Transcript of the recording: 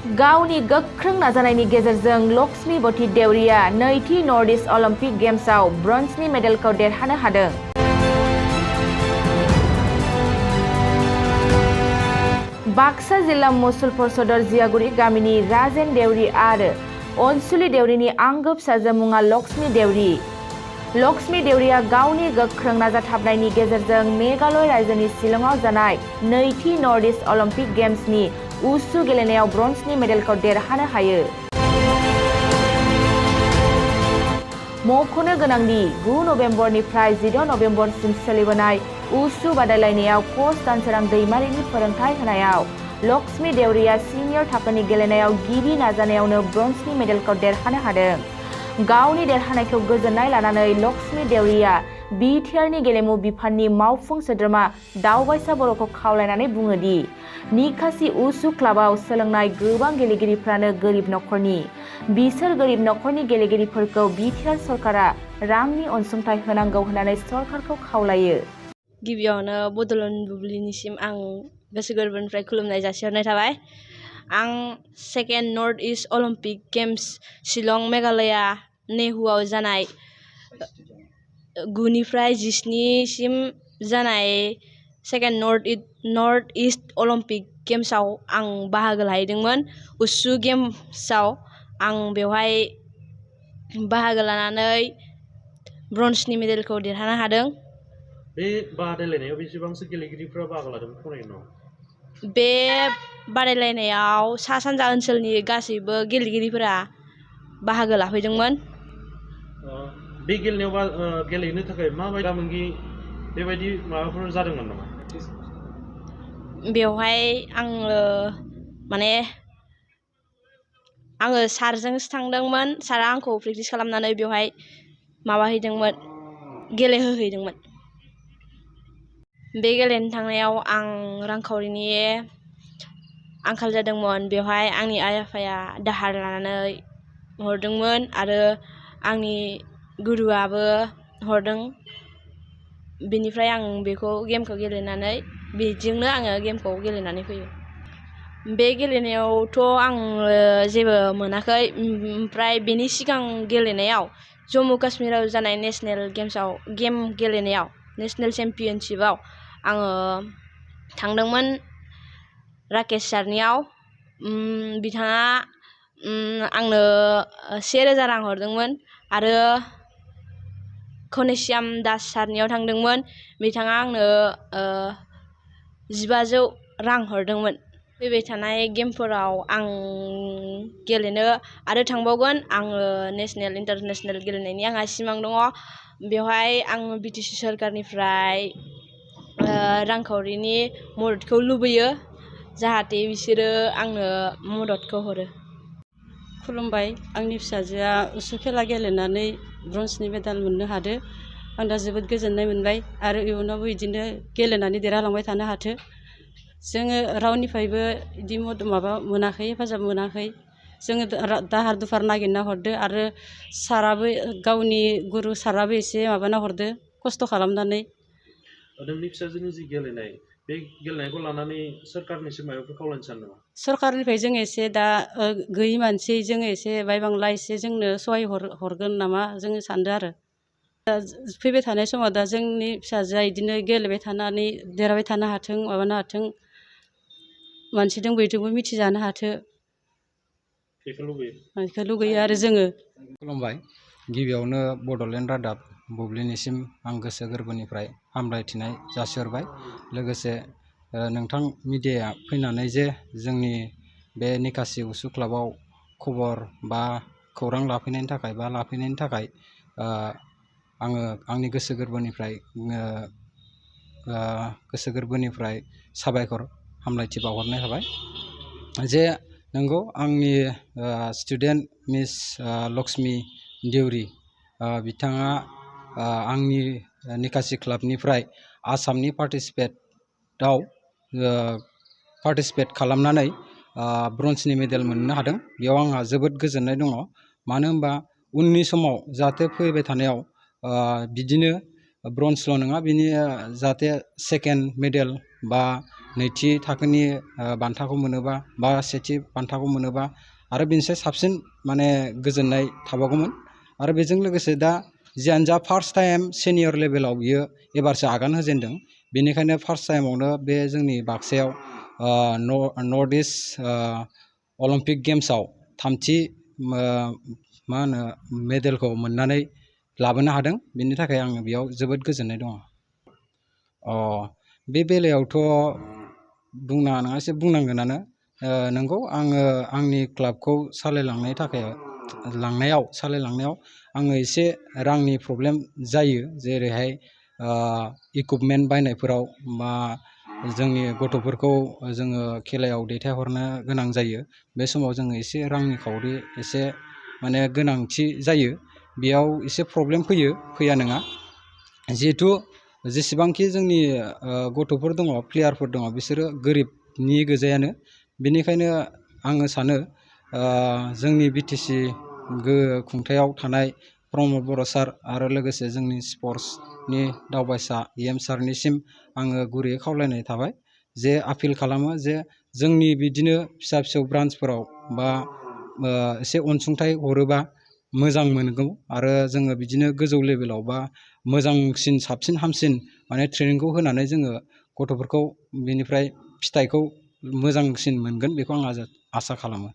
गावनि गोख्रों नाजानायनि गेजेरजों लक्ष्मीबती देउरिया नैथि नर्थ इस्ट अलिम्पिक गेम्सआव ब्रन्जनि मेडेलखौ देरहानो हादों। बाक्सा जिल्ला मुसलपुर सदर जियागुरि गामिनि राजेन देउरि आरो अनसुलि देउरिनि आंगो फिसाजो मुङा लक्ष्मी देउरि। लक्ष्मी देउरिया गावनि गोख्रों नाजाथाबनायनि गेजेरजों मेघालय रायजोनि शिलंआव जानाय नैथि नर्थ इस्ट अलिम्पिक गेम्सनि उसु गेलेनायाव ब्रन्जनि मेडेलखौ देरहानो हायो। मख'नो गोनांदि 9 नभेम्बरनिफ्राय 14 नभेम्बरसिम सोलिबोनाय उसु बादायलायनायाव कच दानसोरां दैमारिनि फोरोंथाय होनायाव लक्ष्मी देउरिया सिनियर थाखोनि गेलेनायाव गिबि नाजानायावनो ब्रन्जनि मेडेलखौ देरहानो हादों। गावनि देरहानायखौ गोजोननाय लानानै लक्ष्मी देउरिया बिटिआरनि गेलेमु बिफाननि मावफुं सोद्रोमा दावबायसा बर'खौ खावलायनानै बुङो दि निकासि उसु क्लाबाव सोलोंनाय गोबां गेलेगिरिफ्रानो गोरिब नखरनि। बिसोर गोरिब नखरनि गेलेगिरिफोरखौ बिटिआर सरकारा रांनि अनसुंथाइ होनांगौ होननानै सरकारखौ खावलायो। गिबियावनो बड'लेण्ड बुब्लिनिसिम आं गोसो गोरबोनिफ्राय खुलुमनाय जासिहरनाय थाबाय। आं second north east Olympic games Shillong Meghalaya नेहुआव जानाय 9 निफ्राय 17 सिम जानाय सेकेन्ड नर्थ इस्ट अलिम्पिक गेम्सआव आं बाहागो लाहैदोंमोन। उसु गेम्सआव आं बेवहाय बाहागो लानानै ब्रन्जनि मेडेलखौ देरहानो हादों। बे बादायलायनायाव बेसेबांसो गेलेगिरिफ्रा बाहागो लादों फोरमायनो नामा? बे बादायलायनायाव सा सानजा ओनसोलनि गासैबो गेलेगिरिफोरा बाहागो लाफैदोंमोन। बे गेलेनायाव गेलेनो थाखाय माबायदि गामिनि बेबायदि माबाफोर जादोंमोन नामा? बेवहाय आङो सारजोंसो थांदोंमोन। सारा आंखौ प्रेक्टिस खालामनानै बेवहाय गेलेहोहैदोंमोन। बे गेलेनो थांनायाव आं रांखावरिनि आंखाल जादोंमोन। बेवहाय आंनि आइ आफाया दाहार लानानै हरदोंमोन आरो आंनि गुरुआबो हरदों। बेनिफ्राय आं गेमखौ गेलेनानै बेजोंनो आङो गेमखौ गेलेनानै फैयो। बे गेलेनायावथ' आं जेबो मोनाखै। ओमफ्राय बेनि सिगां गेलेनायाव जम्मु काश्मीराव जानाय नेशनेल गेम गेलेनायाव नेशनेल चेम्पियनशिपआव आङो थांदोंमोन राकेश सारनियाव। बिथाङा आंनो 1000 रां हरदोंमोन आरो घनश्याम दास सारनियाव थांदोंमोन। बिथाङा आंनो 1500 रां हरदोंमोन। फैबाय थानाय गेमफोराव आं गेलेनो आरो थांबावगोन। आङो नेशनेल इन्टारनेशनेल गेलेनायनि आंहा सिमां दङ। बेवहाय आं बिटिसि सरकारनिफ्राय रांखावरिनि मददखौ लुबैयो, जाहाथे बिसोरो आंनो मददखौ हरो। खुलुमबाय। आंनि फिसाजोआ उसु खेला गेलेनानै ब्रन्जनि मेडेल मोननो हादो। आं दा जोबोद गोजोननाय मोनबाय आरो इयुनावबो बिदिनो गेलेनानै देरहालांबाय थानो हाथो। जोङो रावनिफ्रायबो बिदि मोनाखै, हेफाजाब मोनाखै। जोङो दाहार दुफार नागिरना हरदो आरो साराबो गावनि गुरु साराबो एसे माबाना हरदो खस्थ' खालामनानै। नोंनि फिसाजोनि जि गेलेनाय, बे गेलेनायखौ लानानै सोरखारनिसिम माबाफोर खावलायनो सानो नामा? सरकारनिफ्राय जों एसे दा गैयि मानसि जोङो एसे बायबांला एसे जोंनो सहाय हरगोन नामा जोङो सानदों आरो। फैबाय थानाय समाव दा जोंनि फिसाजोआ बिदिनो गेलेबाय थानानै देरहाबाय थानो हाथों, माबानो हाथों, मानसिजों बयजोंबो मिथिजानो हाथों, बेखौ लुगैयो आरो जोङो। खुलुमबाय। गिबियावनो बड'लेण्ड रादाब बुब्लिनिसिम आं गोसो गोरबोनिफ्राय हामलायथिनाय जासिहरबाय। लोगोसे नोंथां मिडियाया फैनानै जे जोंनि बे निकासि उसु क्लाबाव खबर बा खौरां लाफैनायनि थाखाय आङो आंनि गोसो गोरबोनिफ्राय साबायखर हामलायथि बावहरनाय थाबाय। जे नंगौ आंनि स्टुडेन्ट मिस लक्ष्मी देउरि बिथाङा आंनि निकासि क्लाबनिफ्राय आसामनि पार्टिसिपेट खालामनानै ब्रन्जनि मेडेल मोननो हादों। बेयाव आंहा जोबोद गोजोननाय दङ। मानो होनबा उननि समाव जाहाथे फैबाय थानायाव बिदिनो ब्रन्जल' नङा, बिनि जाहाथे सेकेन्ड मेडेल बा नैथि थाखोनि बान्थाखौ मोनोबा बा सेथि बान्थाखौ मोनोबा आरो बेनिसाय साबसिन माने गोजोननाय थाबावगौमोन। आरो बेजों लोगोसे दा जियानो जा फार्स्ट टाइम सिनियर लेभेलाव बियो एबारसो आगान होजेनदों। बेनिखायनो फार्स्ट टाइमावनो बे जोंनि बाक्सायाव नर्थ इस्ट अलिम्पिक गेम्सआव थामथि मा होनो मेडेलखौ मोननानै लाबोनो हादों। बेनि थाखाय आङो बेयाव जोबोद गोजोननाय दङ। बे बेलायावथ' बुंनाङा नङा एसे बुंनांगोनानो। नंगौ आङो आंनि क्लाबखौ सालायलांनायाव आङो एसे रांनि प्रब्लेम जायो। जेरैहाय इकुइपमेन्ट बायनायफोराव बा जोंनि गथ'फोरखौ जोङो खेलायाव दैथायहरनो गोनां जायो। बे समाव जोङो एसे रांनि खावरि एसे माने गोनांथि जायो। बेयाव एसे प्रब्लेम फैया नङा। जिहेथु जेसेबांखि जोंनि गथ'फोर दङ प्लेयारफोर दङ बिसोरो गोरिबनि गोजायानो। बेनिखायनो आङो सानो जोंनि BTC खुंथायाव थानाय प्रमद बर' सार आरो लोगोसे जोंनि स्पर्ट्सनि दावबायसा EM सारनिसिम आङो गुरैयै खावलायनाय थाबाय जे आपिल खालामो जे जोंनि बिदिनो फिसा फिसौ ब्रान्सफोराव बा एसे अनसुंथाइ हरोबा मोजां मोनगौ। आरो जोङो बिदिनो गोजौ लेभेलाव बा मोजांसिन साबसिन हामसिन माने ट्रेनिंखौ होनानै जोङो गथ'फोरखौ बेनिफ्राय फिथाइखौ मोजांसिन मोनगोन बेखौ आं आसा खालामो।